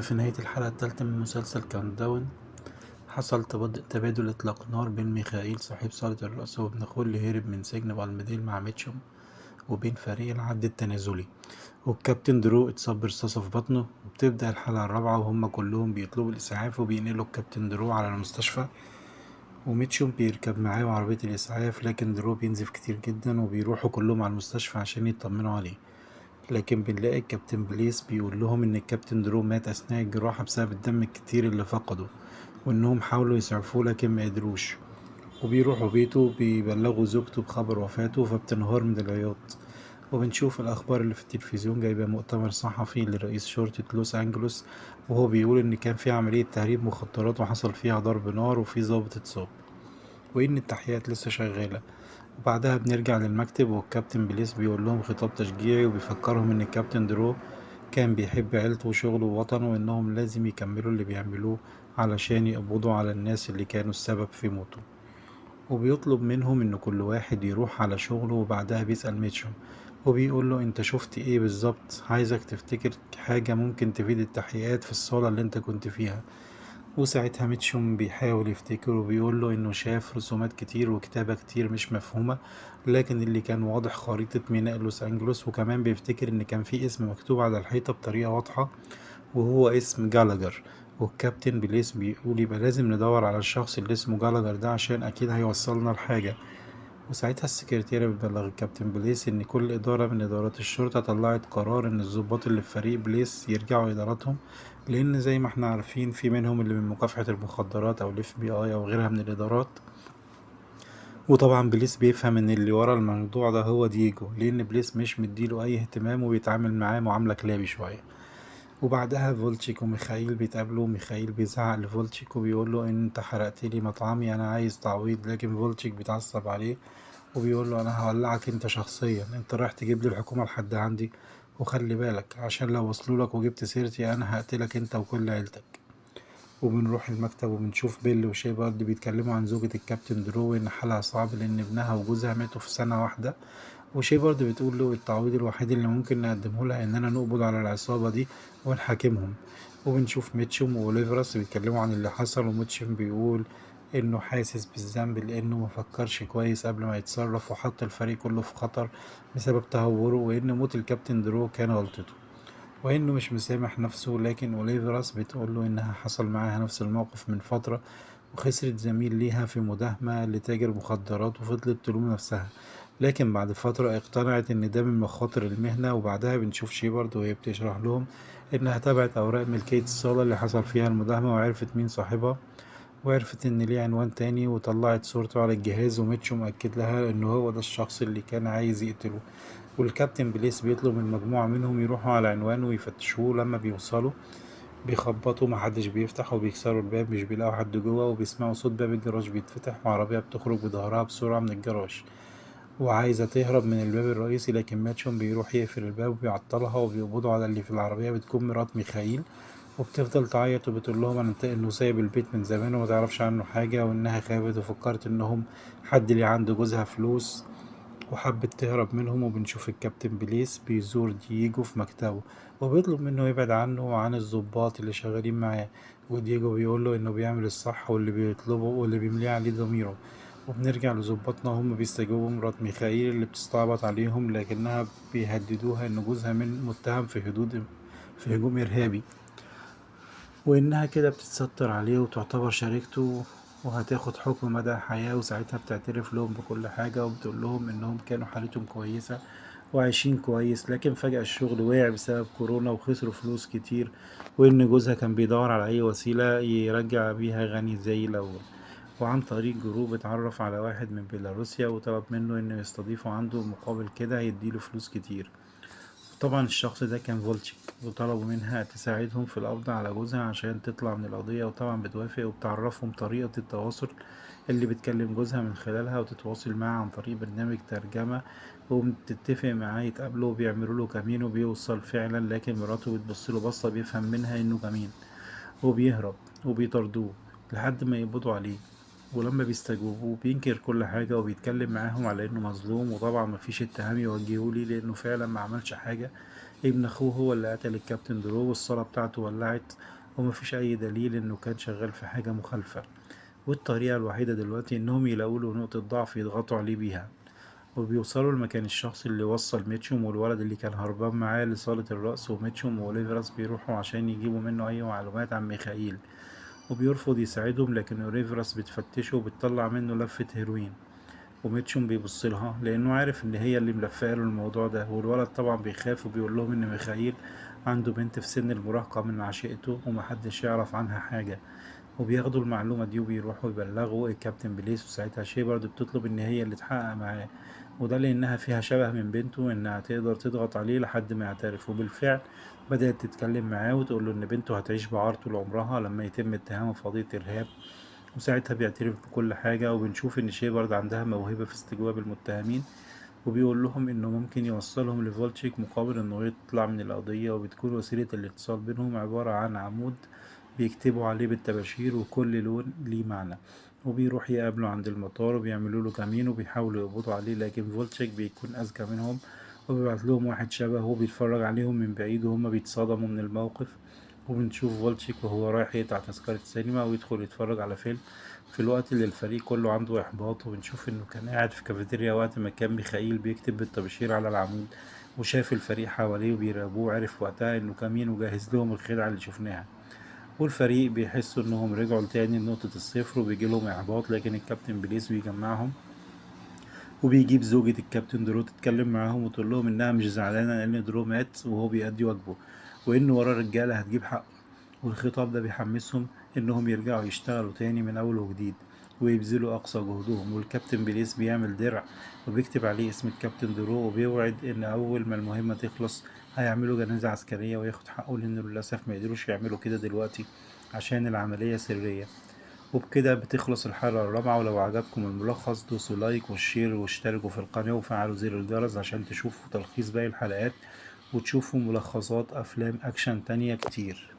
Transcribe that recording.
في نهاية الحلقة الثالثة من مسلسل Countdown حصل تبادل إطلاق نار بين ميخائيل صاحب صالة الرقص وابن أخوه اللي هرب من سجن بالمديل مع ميتشوم، وبين فريق العد التنازلي، والكابتن درو اتصاب برصاصة في بطنه. وبتبدأ الحلقة الرابعة وهم كلهم بيطلبوا الإسعاف وبينقلوا الكابتن درو على المستشفى، وميتشوم بيركب معاه عربية الإسعاف، لكن درو بينزف كتير جدا وبيروحوا كلهم على المستشفى عشان يطمنوا عليه. لكن بنلاقي الكابتن بليس بيقول لهم إن الكابتن درو مات أثناء الجراحة بسبب الدم الكتير اللي فقده، وإنهم حاولوا يسعفوه لكن ما قدروش. وبيروحوا بيته بيبلغوا زوجته بخبر وفاته، فبتنهار من العياط. وبنشوف الأخبار اللي في التلفزيون جايبة مؤتمر صحفي لرئيس شرطة لوس أنجلوس، وهو بيقول إن كان في عملية تهريب مخدرات وحصل فيها ضرب نار وفي ضابط اتصاب، وإن التحقيقات لسه شغالة. وبعدها بنرجع للمكتب والكابتن بليس بيقول لهم خطاب تشجيعي وبيفكرهم إن الكابتن درو كان بيحب عيلته وشغله ووطنه، وإنهم لازم يكملوا اللي بيعملوه علشان يقبضوا على الناس اللي كانوا السبب في موته. وبيطلب منهم إن كل واحد يروح على شغله. وبعدها بيسأل ميتشوم وبيقول له انت شفت ايه بالظبط، عايزك تفتكر حاجة ممكن تفيد التحقيقات في الصالة اللي انت كنت فيها. وساعتها ميتشوم بيحاول يفتكر وبيقول له انه شاف رسومات كتير وكتابة كتير مش مفهومة، لكن اللي كان واضح خريطة ميناء لوس انجلوس. وكمان بيفتكر ان كان في اسم مكتوب على الحيطة بطريقة واضحة وهو اسم جالاجر. والكابتن بليس بيقول يبقى لازم ندور على الشخص اللي اسمه جالاجر ده عشان اكيد هيوصلنا لحاجة. وساعتها السكرتيرة بتبلغ الكابتن بليس ان كل ادارة من ادارات الشرطة طلعت قرار ان الضباط اللي في فريق بليس يرجعوا اداراتهم، لان زي ما احنا عارفين في منهم اللي من مكافحة المخدرات او ال FBI او غيرها من الادارات. وطبعا بليس بيفهم ان اللي ورا الموضوع ده هو دييجو، لان بليس مش مديله اي اهتمام وبيتعامل معاه معاملة كلابي شوية. وبعدها فولتشيك وميخائيل بيتقابلوا. ميخائيل بيزعق لفولتشيك وبيقول له انت حرقت لي مطعمي، انا عايز تعويض. لكن فولتشيك بيتعصب عليه وبيقول له انا هولعك انت شخصيا، انت رايح تجيب لي الحكومة لحد عندي، وخلي بالك عشان لو وصلوا لك وجبت سيرتي انا هقتلك انت وكل عيلتك. وبنروح المكتب وبنشوف بيل وشيبارد بيتكلموا عن زوجة الكابتن درو وان حالها صعب لان ابنها وجوزها ماتوا في سنة واحدة. وشيبارد بتقول له التعويض الوحيد اللي ممكن نقدمه لها اننا نقبض على العصابة دي ونحاكمهم. وبنشوف ميتشوم وأوليفراس بيتكلموا عن اللي حصل، وميتشوم بيقول انه حاسس بالذنب لانه ما فكرش كويس قبل ما يتصرف وحط الفريق كله في خطر بسبب تهوره، وان موت الكابتن درو كان غلطته، وانه مش مسامح نفسه. لكن أوليفراس بتقول له انها حصل معاها نفس الموقف من فترة وخسرت زميل ليها في مداهمة لتاجر مخدرات وفضلت تلوم نفسها، لكن بعد فترة اقتنعت ان ده من مخاطر المهنة. وبعدها بنشوف شيبارد وهي بتشرح لهم انها تابعت اوراق ملكية الصالة اللي حصل فيها المداهمة وعرفت مين صاحبها، وعرفت ان ليه عنوان تاني وطلعت صورته على الجهاز، وميتشو مأكد لها ان هو ده الشخص اللي كان عايز يقتله. والكابتن بليس بيطلب من مجموعة منهم يروحوا على عنوانه ويفتشوه. لما بيوصلوا بيخبطوا محدش بيفتح وبيكسروا الباب، مش بيلاقوا حد جوه، وبيسمعوا صوت باب الجراج بيتفتح وعربية بتخرج بظهرها بسرعة من الجراج وعايزة تهرب من الباب الرئيسي، لكن ماتشوم بيروح يقفل الباب وبيعطلها وبيقبضوا على اللي في العربية بتكون مرات ميخائيل، وبتفضل تعيط وبتقول لهم انه سايب البيت من زمان وما تعرفش عنه حاجة، وانها خافت وفكرت انهم حد اللي عنده جوزها فلوس وحبت تهرب منهم. وبنشوف الكابتن بليس بيزور دييجو في مكتبه وبيطلب منه يبعد عنه وعن الضباط اللي شغالين معاه، ودييجو بيقول له انه بيعمل الصح واللي بيطلبه واللي بيمليه عليه ضميره. وبنرجع لظباطنا هم بيستجوبوا مرات ميخائيل اللي بتستعبط عليهم، لكنها بيهددوها ان جوزها من متهم في هجوم ارهابي، وانها كده بتتستر عليه وتعتبر شريكته وهتاخد حكم مدى الحياة. وساعتها بتعترف لهم بكل حاجة وبتقول لهم انهم كانوا حالتهم كويسة وعايشين كويس، لكن فجأة الشغل وقع بسبب كورونا وخسروا فلوس كتير، وان جوزها كان بيدور على اي وسيلة يرجع بيها غني زي الاول. وعن طريق جروب اتعرف على واحد من بيلاروسيا وطلب منه انه يستضيفه عنده مقابل كده هيديله فلوس كتير. طبعا الشخص ده كان فولتشيك، وطلبوا منها تساعدهم في القبض على جوزها عشان تطلع من القضية، وطبعا بتوافق وبتعرفهم طريقة التواصل اللي بتكلم جوزها من خلالها وتتواصل معاه عن طريق برنامج ترجمة، وبتتفق معاه يتقابلوا وبيعملوا له كمين وبيوصل فعلا، لكن مراته بتبص له بصة بيفهم منها انه كمين وبيهرب وبيطاردوه لحد ما يقبضوا عليه. ولما بيستجوبوه بينكر كل حاجة وبيتكلم معاهم على انه مظلوم، وطبعا مفيش اتهام يوجهوه ليه لانه فعلا ما عملش حاجة ابن أخوه هو اللي قتل الكابتن درو، والصالة بتاعته ولعت ومفيش أي دليل إنه كان شغال في حاجة مخالفة، والطريقة الوحيدة دلوقتي إنهم يلاقوا له نقطة ضعف يضغطوا عليه بيها. وبيوصلوا لمكان الشخص اللي وصل ميتشوم والولد اللي كان هربان معاه لصالة الرقص، وميتشوم وأوليفراس بيروحوا عشان يجيبوا منه أي معلومات عن ميخائيل، وبيرفض يساعدهم، لكن أوليفراس بتفتشه وبتطلع منه لفة هيروين، وميتشوم بيبص لها لأنه عارف إن هي اللي ملفقة له الموضوع ده. والولد طبعا بيخاف وبيقول لهم إن ميخائيل عنده بنت في سن المراهقة من عشيقته ومحدش يعرف عنها حاجة، وبياخدوا المعلومة دي وبيروحوا يبلغوا الكابتن بليس. وساعتها شيبرد بتطلب إن هي اللي تحقق معاه، وده لأنها فيها شبه من بنته إنها تقدر تضغط عليه لحد ما يعترف. وبالفعل بدأت تتكلم معاه وتقول له إن بنته هتعيش بعار طول عمرها لما يتم اتهامه في قضية إرهاب، وساعتها بيعترف بكل حاجة. وبنشوف إن شيبرد عندها موهبة في استجواب المتهمين، وبيقول لهم إنه ممكن يوصلهم لفولتشيك مقابل إنه يطلع من القضية، وبتكون وسيلة الاتصال بينهم عبارة عن عمود بيكتبوا عليه بالطباشير وكل لون ليه معنى. وبيروح يقابله عند المطار وبيعملوا له كمين وبيحاولوا يقبضوا عليه، لكن فولتشيك بيكون أذكى منهم وبيبعت لهم واحد شبهه وبيتفرج عليهم من بعيد وهما بيتصدموا من الموقف. وبنشوف فولتشيك وهو رايح يقطع تذكرة سينما ويدخل يتفرج على فيلم في الوقت اللي الفريق كله عنده إحباط. وبنشوف إنه كان قاعد في كافيتيريا وقت ما كان ميخائيل بيكتب بالطباشير على العمود، وشاف الفريق حواليه وبيراقبوه، عرف وقتها إنه كمين وجهز لهم الخدعة اللي شفناها. والفريق بيحسوا إنهم رجعوا تاني لنقطة الصفر وبيجي لهم إحباط، لكن الكابتن بليس بيجمعهم وبيجيب زوجة الكابتن درو تتكلم معاهم وتقول لهم إنها مش زعلانة لأن درو مات وهو بيأدي واجبه، وإن وراه رجالة هتجيب حقه. والخطاب ده بيحمسهم إنهم يرجعوا يشتغلوا تاني من أول وجديد ويبذلوا أقصى جهدهم. والكابتن بليس بيعمل درع وبيكتب عليه اسم الكابتن درو، وبيوعد إن أول ما المهمة تخلص هيعملوا جنازة عسكرية وياخد حقه، لأنه للأسف ما يقدروش يعملوا كده دلوقتي عشان العملية سرية. وبكده بتخلص الحلقة الرابعة. ولو عجبكم الملخص دوسوا like وال share واشتركوا في القناة وفعلوا زر الجرس عشان تشوفوا تلخيص باقي الحلقات وتشوفوا ملخصات أفلام أكشن تانية كتير.